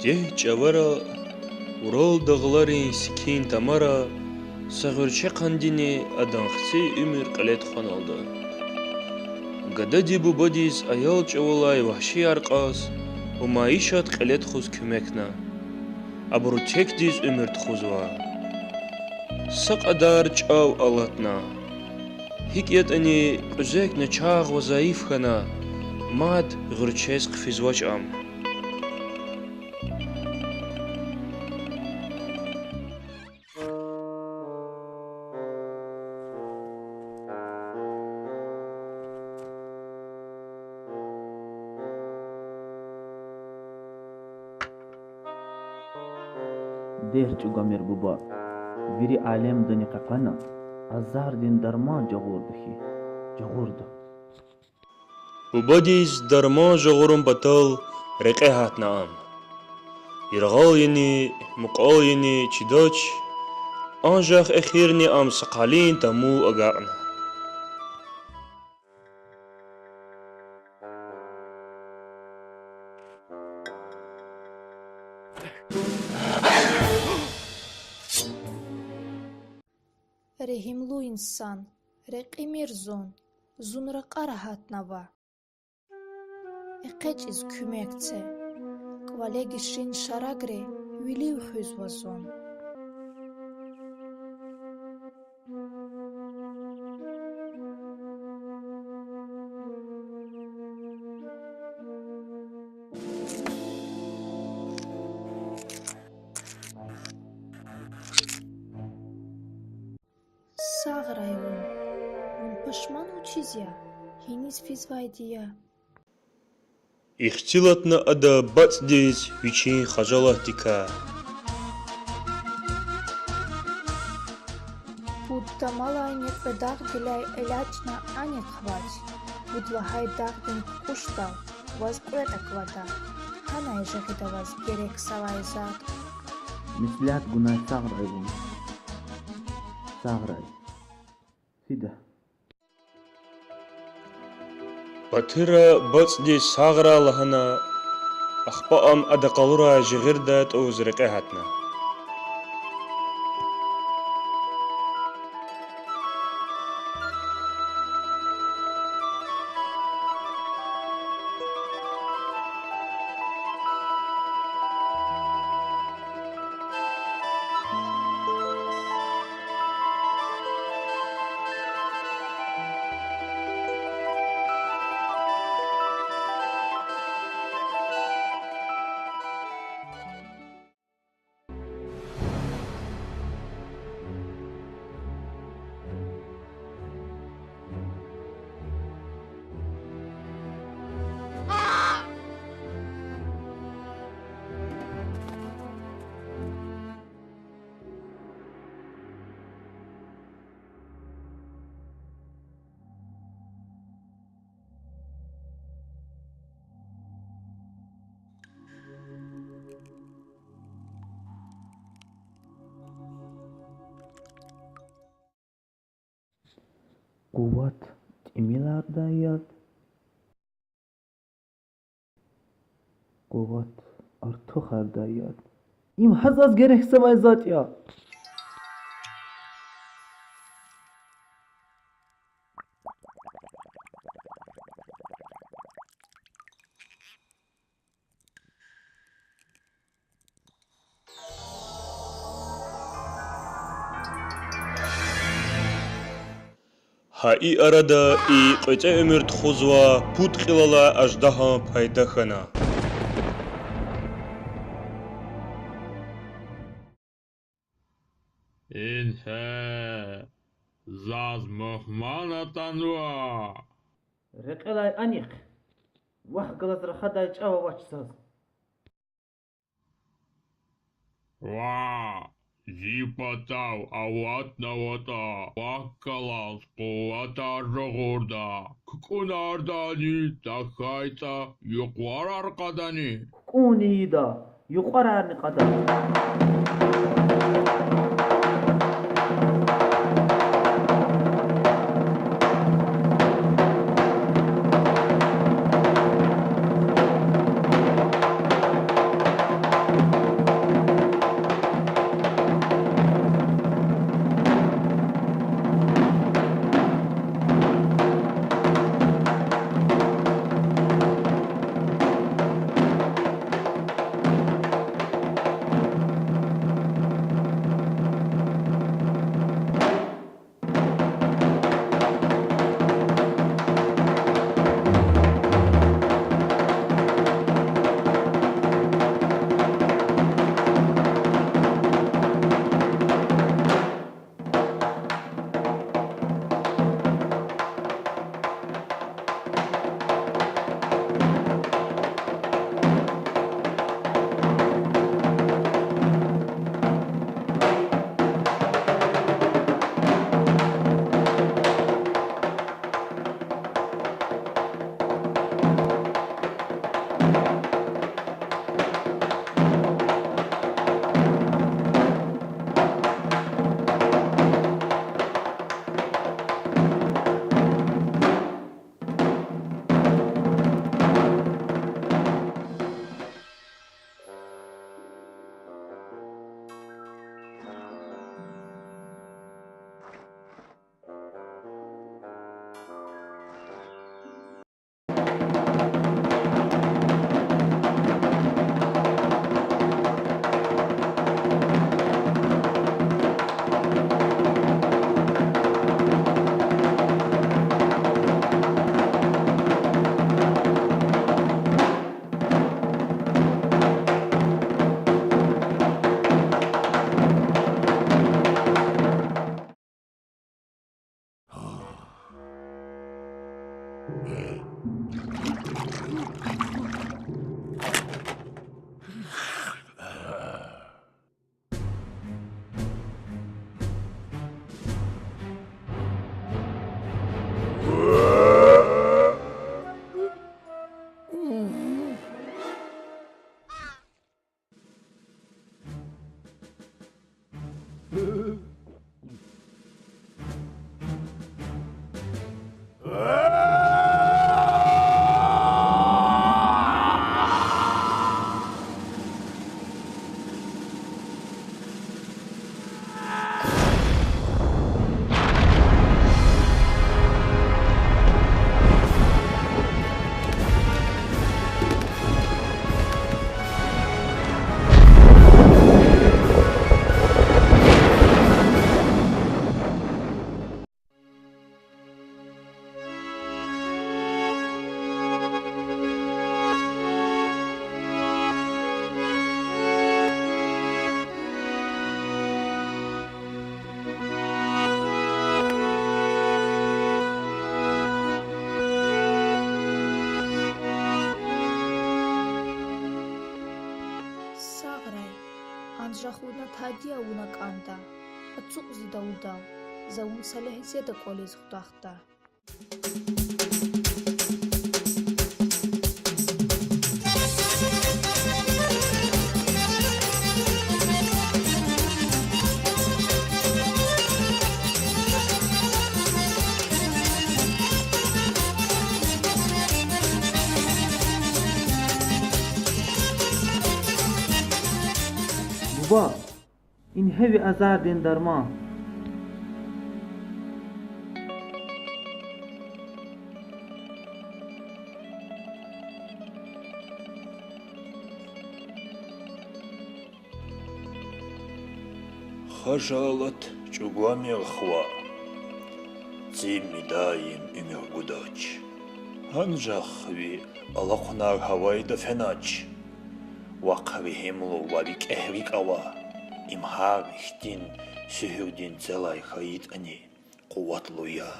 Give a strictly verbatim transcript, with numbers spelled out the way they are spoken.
Дегь чӀавара, Урал дагъларин секин тамара са гъуьрчехъандини адан хци уьмуьр кьиле тухваналда. Гадади бубадиз аял чӀавалай вагьшияр кьаз ва майишат кьиле тухуз куьмекна. Абуру текдиз уьмуьр тухузва. Са кьадар чӀав алатна. ГьикӀ ятӀани кьуьзек начагъ ва зайиф хьана, мад гъуьрчез хъфизвач ам. Дерт чӀугамир, буба. Вири алемдани къекъвена, азардин дарман жагъурда хьи, жагъурда. Бубадиз дарман жагъурун патал рекье гьатна ам. Яргъал яни, мукьвал яни чидач, анжах эхирни ам са къалин тамув агакьна. Регьимлу инсан, рекьимир зун, зун ракьара гьатнава. ЭкъечӀиз куьмек це. КӀвале гишин шарагри вилив хуьзва зун. Сагърай вун. Вун пашман вучиз я? Гьиниз физвайди я? Ихтилатна ада бацӀдиз вичин хажалатдикай. Пуд тамалайни кьве дагъдилай элячӀна анихъ вач. Пуд лагьай дагъдин кукӀушдал ваз кьве тӀакӀ аквада. Гьанай жагъида ваз герексавай затӀ. Меслят гунай, сагърай вун. Сагърай. Фида. Батира бацӀдиз сагърай лагьана, ахпа ам ада къалурай жигъирдай тӀуз рекье гьатна. Къуват тӀимилардай яд, къуват артухардай яд. Им гьа заз герексавай затӀ я. Гьа и арада и кьве цӀе уьмуьр тухузвай пуд кьил алай аждагьан пайда хьана. Ингье, заз мугьман атанва. Рекьелай анихъ. Вахъ галаз рахадай чӀав авач заз. Ва, зи патав аватнаватӀа, вахъ галаз къуватар жагъурда, кукӀунардани тахьайтӀа, юкьварар кьадани? КукӀунни ийида, юкьварарни кьада. Ажахъ вуна тади авуна кӀанда, ацукь зи Давудал, за вун са легьзе да кӀвализ хутахда. Буба, ингье ви азардин дарман. Хажалат чӀугвамир хва, цӀи мидаим уьмуьр гудач. Анжах ви алахъунар гьавайда фенач. Вахъ регьимлу ва викӀегь рикӀ ава, им гьар хьтин суьгьуьрдин целай хьайитӀани къуватлу я.